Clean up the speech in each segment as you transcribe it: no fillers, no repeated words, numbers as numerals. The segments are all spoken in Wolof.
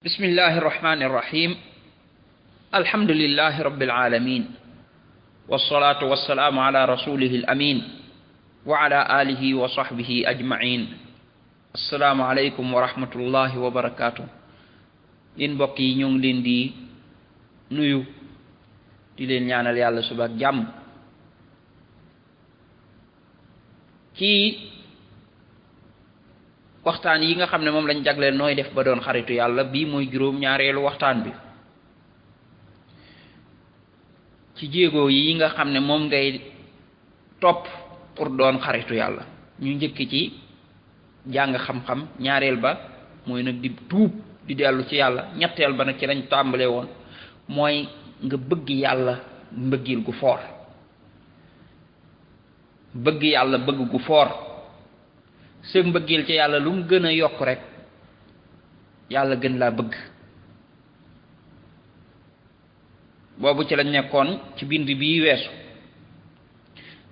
بسم الله الرحمن الرحيم الحمد لله رب العالمين والصلاة والسلام على رسوله الأمين وعلى آله وصحبه أجمعين السلام عليكم ورحمة الله وبركاته ين بقي ñong leen di nuyu di leen ñaanal yàlla suba ak jàmm ci waxtaan yi nga xam ne moom lañ jagleel nooy def ba doon xaritu yàlla bii mooy juróom ñaareelu waxtaan bi ci jéego yi nga xam ne moom ngay topp pour doon xaritu yàlla ñu njëkk ci jàng xam-xam ñaareel ba mooy nag di tuub di dellu ci yàlla ñetteel ba nag ci lañ tàmbalee woon mooy nga bëgg yàlla mbëggil gu foor bëgg yàlla bëgg gu foor sëg mbëggeel ci yàlla lu mu gën a yokk rek yàlla gën laa bëgg boobu ci lañ nekkoon ci bind bii weesu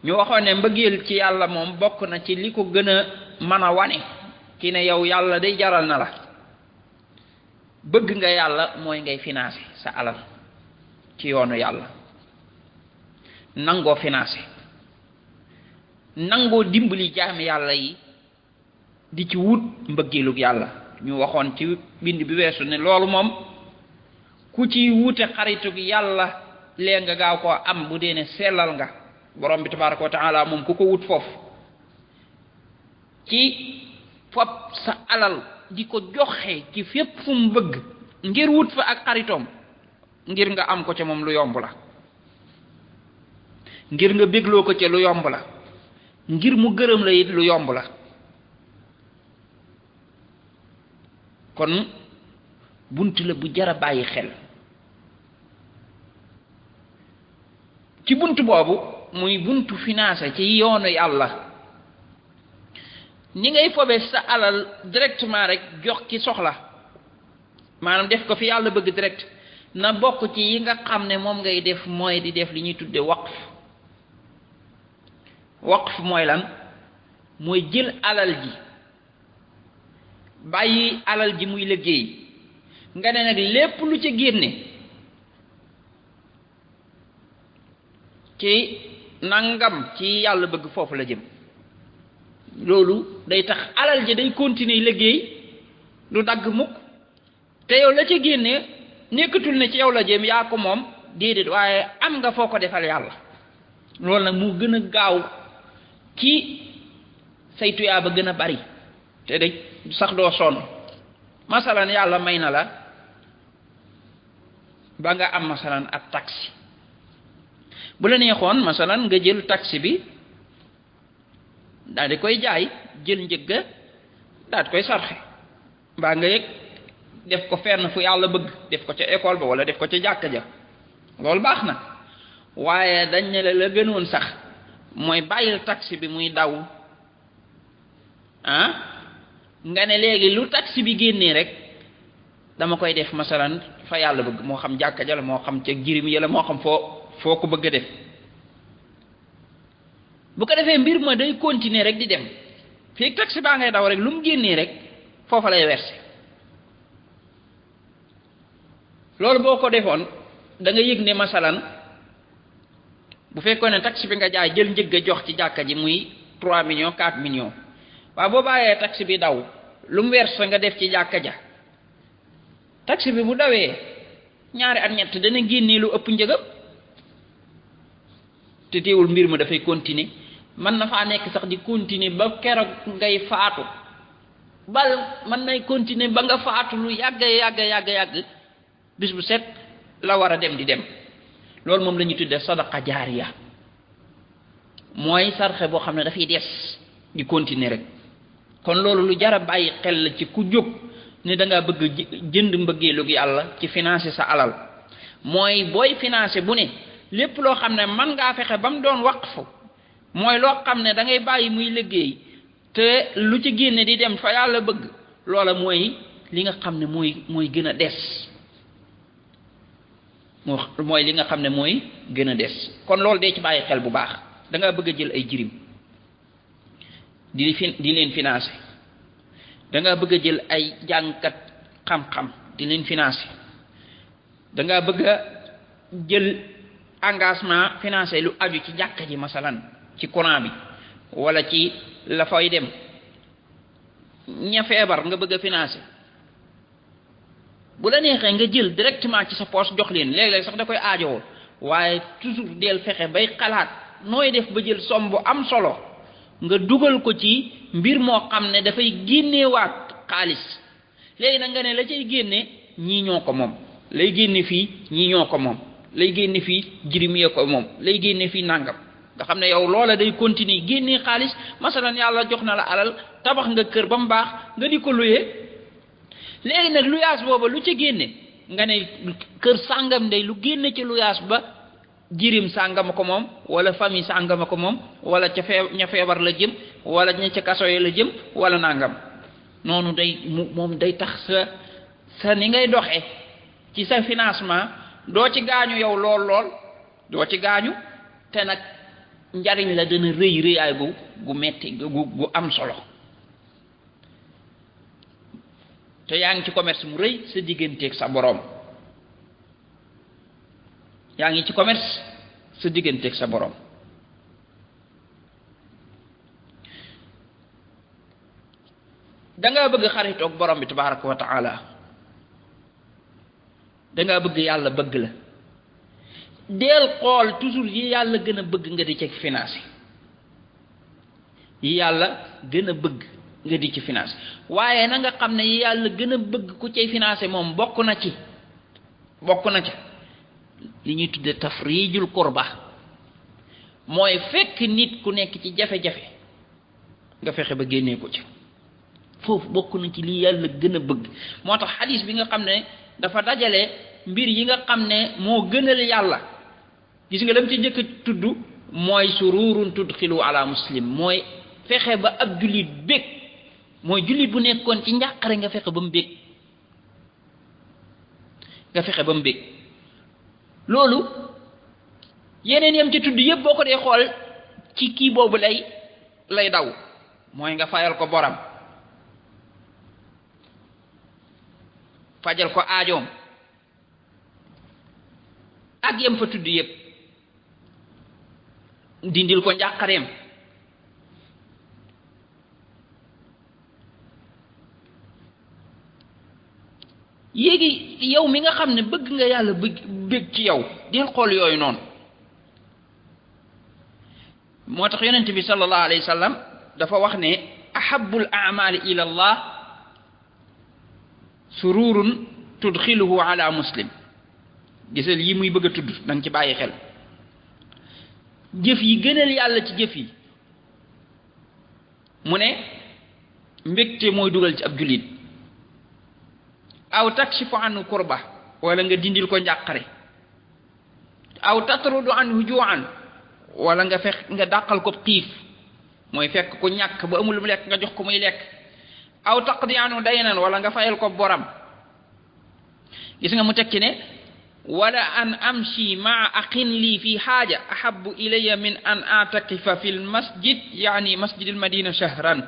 ñu waxoon ne mbëggeel ci yàlla moom bokk na ci li ko gën a mën a wane ci ne yow yàlla day jaral na la bëgg nga yàlla mooy ngay financer sa alal ci yoonu yàlla nangoo financer nangoo dimbali jaami yàlla yi di ci wut mbëggeelug yàlla ñu waxoon ci bind bi weesu ne loolu moom ku ci wute xaritug yàlla lee nga gaaw koo am bu dee ne sellal nga borom bi tabaaraka wa taala moom ku ko wut foofu ci fop sa alal di ko joxe ci fépp fu mu bëgg ngir wut fa ak xaritoom ngir nga am ko ca moom lu yomb la ngir nga bégloo ko ca lu yomb la ngir mu gërëm la it lu yomb la kon bunt la bu jara bàyyi xel ci bunt boobu muy buntu financé ci yoonu yàlla ni ngay fobe sa alal directement rek jox ci soxla maanaam def ko fi yàlla bëgg direct na bokk ci yi nga xam ne moom ngay def mooy di def li ñuy tudde waqf mooy lan mooy jël alal ji bàyyi alal ji muy liggéey nga ne nag lépp lu ci génne ci nangam ci yàlla bëgg foofu la jëm loolu day tax alal ji day continuer liggéey du dagg mukk te yow la ca génne nekkatul ne ci yow la jëm yaa ko moom déedéet waaye am nga foo ko defal yàlla loolu nag mu gën a gaaw ci say tuyaa ba gën a bari te de sax doo sonn masalan yàlla may na la ba nga am masalan ab taxi bu la neexoon masalan nga jël taxi bi daal di koy jaay jël njëgga daal di koy sarxe mbaa nga yëg def ko fenn fu yàlla bëgg def ko ca école ba wala def ko ca jàkka ja loolu baax na waaye dañ ne la gënoon sax mooy bàyyil taxi bi muy daw nga ne léegi lu taxi bi génnee rek dama koy def masalan fa yàlla bëgg moo xam jàkka ja la moo xam ca jirim ya la moo xam foo ko bëgg a def bu ko defee mbir ma day continuer rek di dem fii taxi baa ngay daw rek lu mu génnee rek foofa lay verser loolu boo ko defoon da nga yëg ne masalan bu fekkoon ne taxi bi nga jaay jël njëgg a jox ci jàkka ji muy 3 millions 4 millions waaw boo bàyyee taxi bi daw lu mu verse nga def ci jàkka ja taxi bi bu dawee ñaari at ñett dana génnee lu ëpp njëgam te teewul mbir ma dafay continuer mën na faa nekk sax di continuer ba keroog ngay faatu bal mën nay continuer ba nga faatu lu yàgg bis bu set la war a dem di dem loolu moom la ñuy tuddee sadaqa jaariya mooy sarxe boo xam ne dafay des di continuer rek kon loolu lu jara bàyyi xel la ci ku jóg ne da ngaa bëgg jënd mbëggeelug yàlla ci financer sa alal mooy booy financer bu ne lépp loo xam ne mën ngaa fexe ba mu doon waqfu mooy loo xam ne da ngay bàyyi muy liggéey te lu ci génne di dem fa yàlla bëgg loola mooy li nga xam ne mooy gën a des mooy li nga xam ne mooy gën a des kon loolu dee ci bàyyi xel bu baax da ngaa bëgg a jël ay jirim di leen financer da nga bëgg a jël ay jàngkat xam-xam di leen financer da nga bëgg jël engagement financier lu aju ci jàkka ji masalan ci courant bi wala ci la fay dem ña feebar nga bëgg a financer bu la neexee nga jël directement ci sa poche jox leen léeg-léeg sax da koy aajowoo waaye toujours del fexe bay xalaat nooy def ba jël somme bu am solo nga dugal ko ci mbir moo xam ne dafay génneewaat xaalis léegi nag nga ne la cay génne ñii ñoo ko moom lay génne fii ñii ñoo ko moom lay génne fii jirim yee ko moom lay génne fii nangam nga xam ne yow loola day continuer génnee xaalis masalan yàlla jox na la alal tabax nga kër ba mu baax nga di ko luyee léegi nag luyaas booba lu ca génne nga ne kër sàngam day lu génne ci luyaas ba jirim sàngama ko moom wala famille sàngama ko moom wala ca ña feebar la jëm wala ña ca kaso yi la jëm wala nangam noonu day moom day tax sa ni ngay doxe ci sa financement doo ci gaañu yow lool doo ci gaañu te nag njariñ la dana rëy rëyaay gu metti gu am solo te yaa ngi ci commerce mu rëy sa digganteeg sa boroom yaa ngi ci commerce sa digganteeg sa boroom danga bëgg xaritoog borom bi tabaraka wa taala danga bëgg yàlla bëgg la deel xool toujours yi yàlla gën a bëgg nga di ci financé yi yàlla gën a bëgg nga di ci financé waaye na nga xam ne yi yàlla gën a bëgg ku cay financé moom bokk na ca li ñuy tudde tafrijul kurba mooy fekk nit ku nekk ci jafe-jafe nga fexe ba génnee ko ci foofu bokk na ci li yàlla gën a bëgg moo tax xadiis bi nga xam ne dafa dajale mbir yi nga xam ne moo gënal yàlla gis nga dem ci njëkk a tudd mooy sururun tudxilu ala muslim mooy fexe ba ab jullit bég mooy jullit bu nekkoon ci njàqare nga fexe ba mu bég loolu yeneen yam ci tudd yépp boo ko dee xool ci kii boobu lay daw mooy nga fayal ko boram fajal ko aajoom ak yam fa tudd yépp dindil ko njàqareem yéegi yow mi nga xam ne bëgg nga yàlla bëgg ci yow del xool yooyu noonu moo tax yonent bi sallallahu alayhi wa sallam dafa wax ne ahabbul a'mali ila allah sururun tudxiluhu ala muslim gisal yi muy bëgg a tudd danga ci bàyyi xel jëf yi gënal yàlla ci jëf yi mu ne mbégte mooy dugal ci ab jullit aw takshifu anhu kurba wala nga dindil ko njàqare aw tatrudu anhu ju'an wala nga fex nga dàqal ko xiif mooy fekk ku ñàkk ba amul lu lekk nga jox ko muy lekk aw taqdi anhu daynan wala nga fayal ko boram gis nga mu tekki ne wala an amshi maa aqin lii fi xaaja ahabu ilayya min an atakifa fi l masjid yaani masjidil madina shahran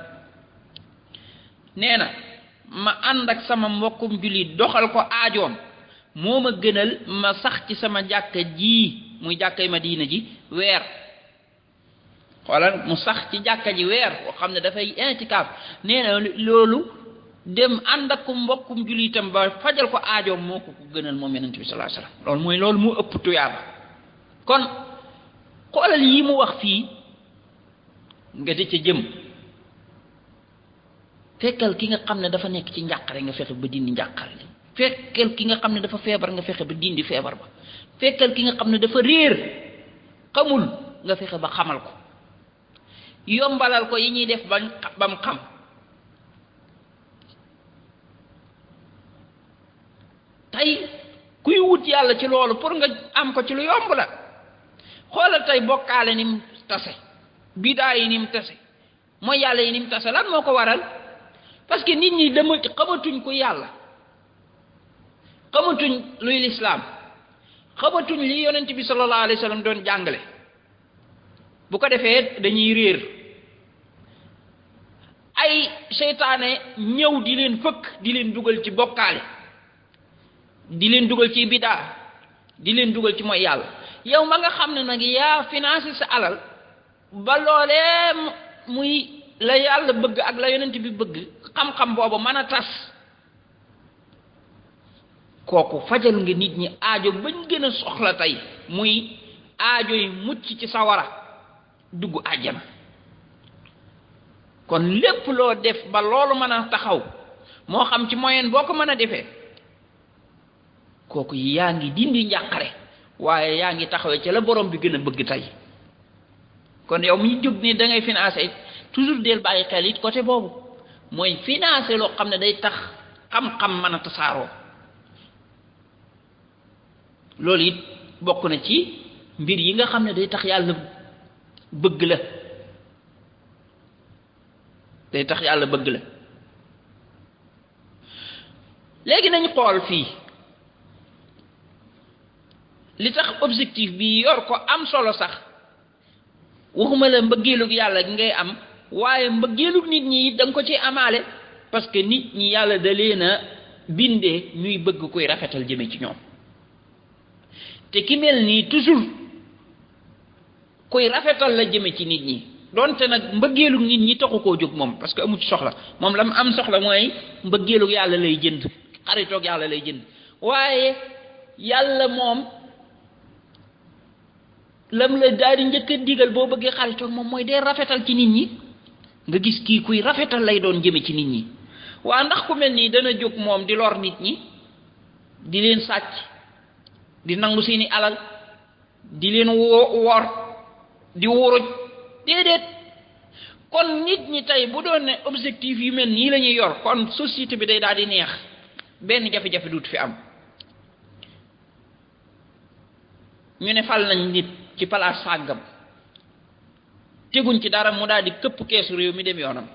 nee na ma ànd ak sama mbokkum jullit doxal ko aajoom moo ma gënal ma sax ci sama jàkka ji muy jàkkay madina ji weer xoolal mu sax ci jàkka ji weer boo xam ne dafay intikaaf nee na loolu dem ànd ak mbokkum jullitam ba fajal ko aajoom moo ko gënal moom yonent bi sallallahu alayhi wasallam loolu mu ëpp tuyaaba kon xoolal yi mu wax fii nga di ca jëm fekkal ki nga xam ne dafa nekk ci njàqare nga fexe ba dindi njàqare li fekkal ki nga xam ne dafa feebar nga fexe ba dindi feebar ba fekkal ki nga xam ne dafa réer xamul nga fexe ba xamal ko yombalal ko yi ñuy def ba mu xam tey kuy wut yàlla ci loolu pour nga am ko ci lu yomb la xoolal tey bokkaale ni mu tase bidaa yi ni mu tase mooy yàlla yi ni mu tase lan moo ko waral parce que nit ñi xamatuñ ko yàlla xamatuñ luy lislaam xamatuñ li yonent bi sallallahu alayhi wa sallam doon jàngale bu ko defee dañuy réer ay seytaane ñëw di leen fëkk di leen dugal ci bokkaale di leen dugal ci bidaa di leen dugal ci mooy yàlla yow ma nga xam ne nag yaa financé sa alal ba loolee muy la yàlla bëgg ak la yonent bi bëgg xam-xam boobu mën a tas kooku fajal nga nit ñi aajo bañ gën a soxla tey muy aajo yi mucc ci sawara dugg àjjana kon lépp loo def ba loolu mën a taxaw moo xam ci moyen boo ko mën a defee kooku yaa ngi dindi njàqare waaye yaa ngi taxawee ci la borom bi gën a bëgg tey kon yow mi jóg ni da ngay financer toujours del bàyyi xel it côté boobu mooy financer loo xam ne day tax xam-xam mën a tasaaroo loolu it bokk na ci mbir yi nga xam ne day tax yàlla bëgg la day tax yàlla bëgg la léegi nañ xool fii li tax objectif bi yor ko am solo sax waxuma la mbëggeelug yàlla gi ngay am waaye mbëggeelug nit ñi da nga ko ci amaale parce que nit ñi yàlla da leen a bindee ñuy bëgg koy rafetal jëme ci ñoom te ki mel nii toujours koy rafetal la jëme ci nit ñi donte nag mbëggeelug nit ñi taxu koo jóg moom parce que amu ci soxla moom la mu am soxla mooy mbëggeelug yàlla lay jënd xaritoog yàlla lay jënd waaye yàlla moom lam la daal di njëkk a digal boo bëggee xaritoog moom mooy dee rafetal ci nit ñi nga gis kii kuy rafetal lay doon jëme ci nit ñi waa ndax ku mel nii dana jóg moom di lor nit ñi di leen sàcc di nangu seeni alal di leen wor di wuruj déedéet kon nit ñi tey bu doon ne objectif yu mel nii la ñuy yor kon société bi day daal di neex benn jafe-jafe duut fi am ñu ne fal nañ nit ci place sàggam teguñ ci dara mu daal di këpp keesu réew mi dem yoonam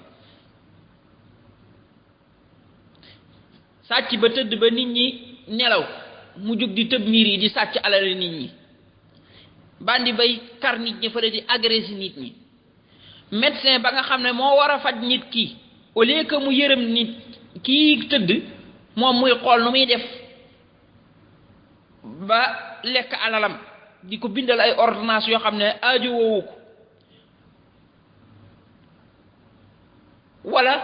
sàcc ba tëdd ba nit ñi nelaw mu jóg di tëb miir yi di sàcc alal nit ñi bandi bay kar nit ñi fële di agressé nit ñi médecin ba nga xam ne moo war a faj nit ki au lieu que mu yërëm nit kii tëdd moom muy xool nu muy def ba lekk alalam di ko bindal ay ordonnance yoo xam ne aajo woowu ko wala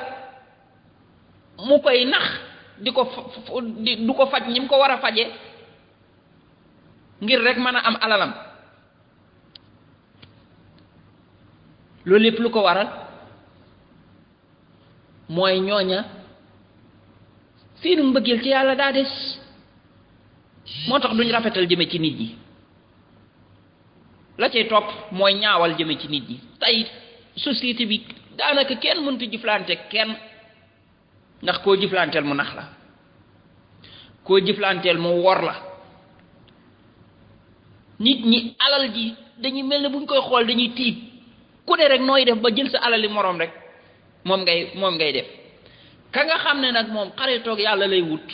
mu koy nax di ko du ko faj ñi mu ko war a faje ngir rek mën a am alalam loolu lépp lu ko waral mooy ñooña seenu mbëggeel ci yàlla daa des moo tax duñ rafetal jëme ci nit ñi la cay topp mooy ñaawal jëme ci nit ñi tey société bi daanaka kenn mënut a jëflante kenn ndax koo jëflanteel mu nax la koo jëflanteel mu wor la nit ñi alal ji dañuy mel ne buñ koy xool dañuy tiit ku ne rek nooy def ba jël sa alali moroom rek moom ngay def ka nga xam ne nag moom xaritoog yàlla lay wut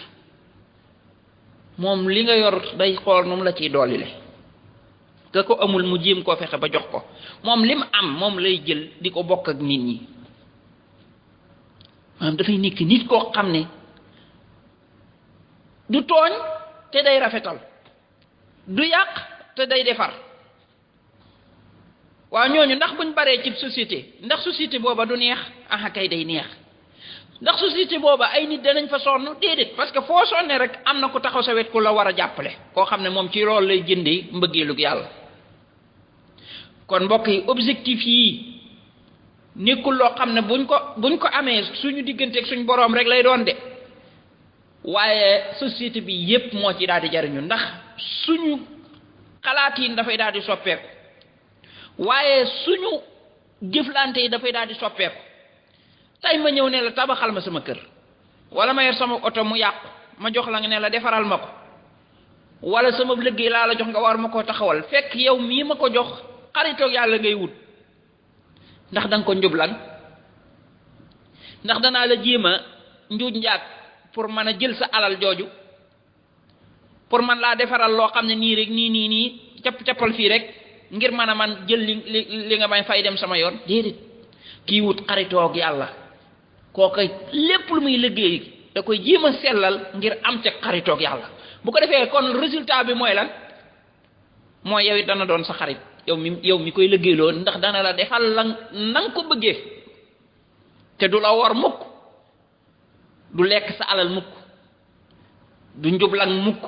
moom li nga yor day xool nu mu la ciy doolile ka ko amul mu jéem koo fexe ba jox ko moom lim am moom lay jël di ko bokk ak nit ñi maanaam dafay nekk nit koo xam ne du tooñ te day rafetal du yàq te day defar waaw ñooñu ndax buñ baree ci société ndax société booba du neex aha kay day neex ndax société booba ay nit danañ fa sonn déedéet parce que foo sonne rek am na ku taxaw sa wet ku la war a jàppale koo xam ne moom ci loolu lay jëndee mbëggeelug yàlla kon mbokk yi objectif yi nekkul loo xam ne buñ ko amee suñu digganteeg suñ boroom rek lay doon de waaye société bi yépp moo ci daal di jariñu ndax suñu xalaat yi dafay daal di soppeeku waaye suñu jëflante yi dafay daal di soppeeku tey ma ñëw ne la tabaxal ma sama kër wala ma yor sama oto mu yàqu ma jox la nga ne la defaral ma ko wala sama liggéey laa la jox nga war ma koo taxawal fekk yow mii ma ko jox xaritoog yàlla ngay wut ndax da nga ko njublan ndax danaa la jéem a njuuj njaag pour mën a jël sa alal jooju pour man laa defaral loo xam ne nii rek nii cappal fii rek ngir mën a man jël li nga may fay dem sama yoon déedéet kii wut xaritoog yàlla kooka lépp lu muy liggéey da koy jéem a sellal ngir am ca xaritoog yàlla bu ko defee kon résultat bi mooy lan mooy yow it dana doon sa xarit yow mi koy liggéeyloo ndax dana la defal la nang ko bëggee te du la war mukk du lekk sa alal mukk du njublang mukk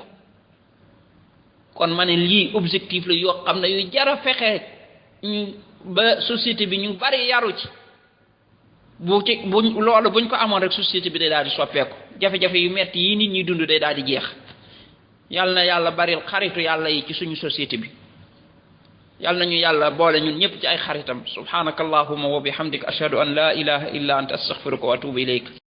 kon ma ne lii objectif la yoo xam ne yu jara fexe ñu ba société bi ñu bari yaru ci loolu buñ ko amoon rek société bi day daal di soppeeku jafe-jafe yu metti yi nit ñi dund day daal di jeex yal na yàlla baril xaritu yàlla yi ci suñu société bi yal nañu yàlla boole ñun ñëpp ci ay xaritam subhanakallahumma wa bihamdika ashhadu an la ilaha illa anta astaghfiruka wa atubu ilayk